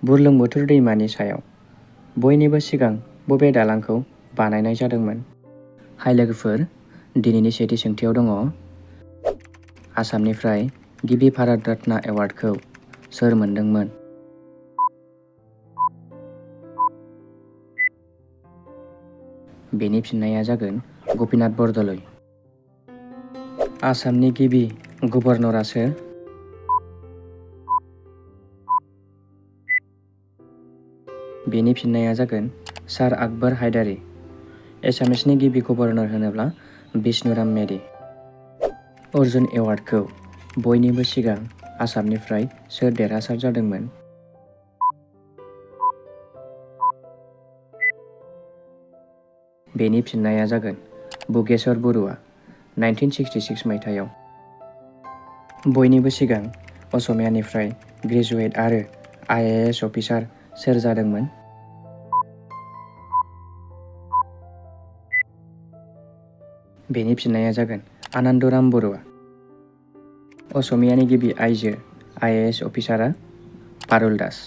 बुरलुंबुथुर दैमानि सायाव बयनिबो सिगां बबे दालांखौ बानायनाय जादोंमोन? हाय लोगोफोर, दिनैनि सेथि सोंथियाव दङ आसामनिफ्राय गिबि भारत रत्न एवार्डखौ सोर मोनदोंमोन? बेनि फिननाया जागोन गपिनाथ बरदलै। आसामनि गिबि गभर्नरा सोर? बेनि फिननाया जागोन सार आकबर हायदारि। एसामिसनि गिबि गभर्नर होनोब्ला बिष्णुराम मेधि। अर्जुन एवार्डखौ बयनिबो सिगां आसामनिफ्राय सोर देरहासार जादोंमोन? बेनि फिननाया जागोन बुगेश्वर बरुवा 1966 मायथाइयाव। बयनिबो सिगां असमियानिफ्राय ग्रेजुवेट आरो IAS अफिसार सोर जादोंमोन? बेनि फिननाया जागोन आनन्दराम बरुवा। असमियानि गिबि आइजो IAS अफिसारा पारुल दास।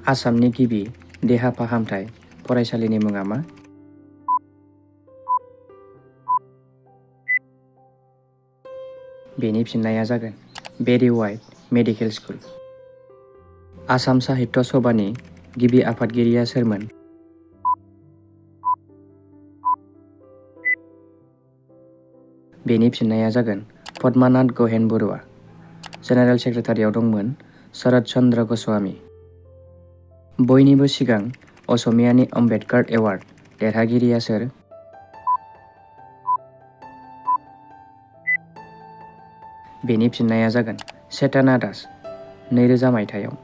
आसामनि गिबि देहा फाहामथाय फरायसालिनि मुङा मा? बेनि फिननाया जागोन Berry White medical school. Assam Sahitya सभानि गिबि आफादगिरिया सोरमोन? बेनि फिननाया जागोन पद्मानाथ गहेन बरुवा। जेनेरेल सेक्रेटारियाव दंमोन शरत चन्द्र गस्वामी। बयनिबो सिगां असमियानि अम्बेडकार एवार्ड देरहागिरिया सोर? बेनि फिननाया जागोन चेतना दास 2000 मायथाइयाव।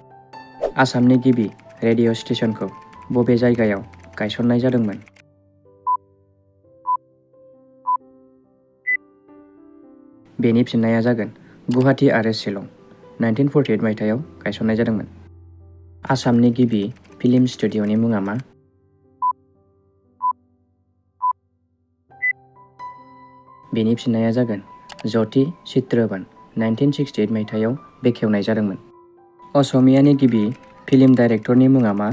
आसामनि गिबि रेडिअ' स्टेशनखौ बबे जायगायाव गायसननाय जादोंमोन? बेनि फिननाया जागोन गुवाहाटी आरो शिलं 1948 मायथाइयाव गायसननाय जादोंमोन। आसामनि गिबि फिल्म स्टुडिअ'नि मुङा मा? बेनि फिननाया जागोन ज्यति चित्रबन 1968 मायथाइयाव बेखेवनाय जादोंमोन। असमियानि गिबि फिल्म डाइरेक्टरनि मुङा मा?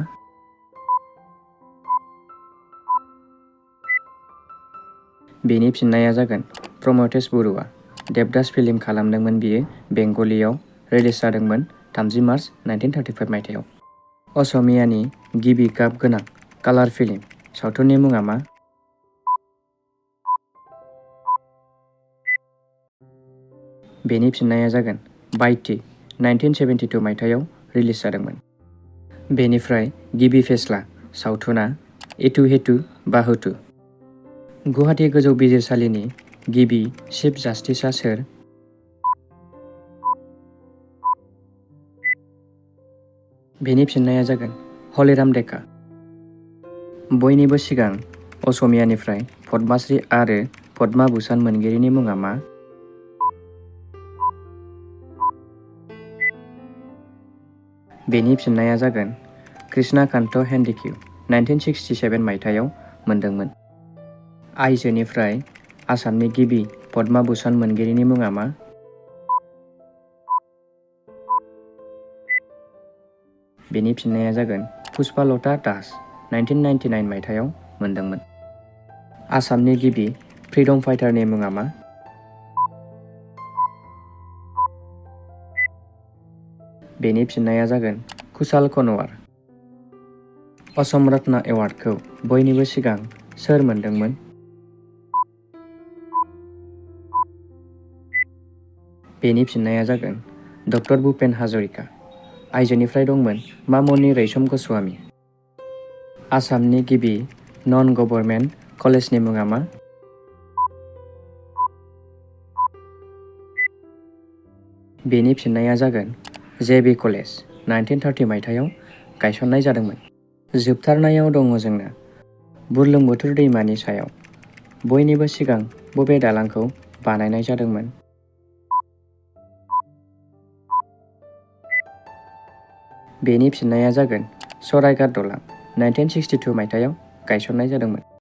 बेनि फिननाया जागोन प्रमथेश बरुवा। देबदास फिल्म खालामदोंमोन बियो बेंगलियाव रिलिज जादोंमोन 30 मार्च 1935 मायथाइयाव। असमियानि गिबि गाब गोनां कालार फिल्म सावथुननि मुङा मा? बेनि फिननाया जागोन बाइटि 1972 मायथाइयाव रिलिज जादोंमोन। बेनिफ्राय गिबि फेस्ला सावथुना एतु हेतु बाहुतु। गुवाहाटी गोजौ बिजिरसालिनि गिबि चिफ जास्टिसआ सोर? बेनि फिननाया जागोन हलिराम डेका। बयनिबो सिगां असमियानिफ्राय पद्मश्री आरो पद्मा भुषण मोनगिरिनि मुङा मा? बेनि फिननाया जागोन कृष्णाकान्त हेन्डिक्यू 1967 मायथाइयाव मोनदोंमोन। आइजोनिफ्राय आसामनि गिबि पद्मा भुषण मोनगिरिनि मुङा मा? बेनि फिननाया जागोन पुष्पालता दास 1999 मायथाइयाव मोनदोंमोन। आसामनि गिबि फ्रिडम फाइटारनि मुङा मा? बेनि फिननाया जागोन कुशाल कनवार। असम रत्न एवार्डखौ बयनिबो सिगां सोर मोनदोंमोन? बेनि फिननाया जागोन डक्टर भुपेन हाजरिका। आइजोनिफ्राय दंमोन मामनि रैसम गस्वामी। आसामनि गिबि नन गभर्नमेन्ट कलेजनि मुङा मा? बेनि फिननाया जागोन JB कलेज 1930 मायथाइयाव गायसननाय जादोंमोन। जोबथारनायाव दङ जोंना बुरलुंबुथुर दैमानि सायाव बयनिबो सिगां बबे दालांखौ बानायनाय जादोंमोन? बेनि फिननाया जागोन सराइघाट दलां 1962 मायथाइयाव गायसननाय जादोंमोन।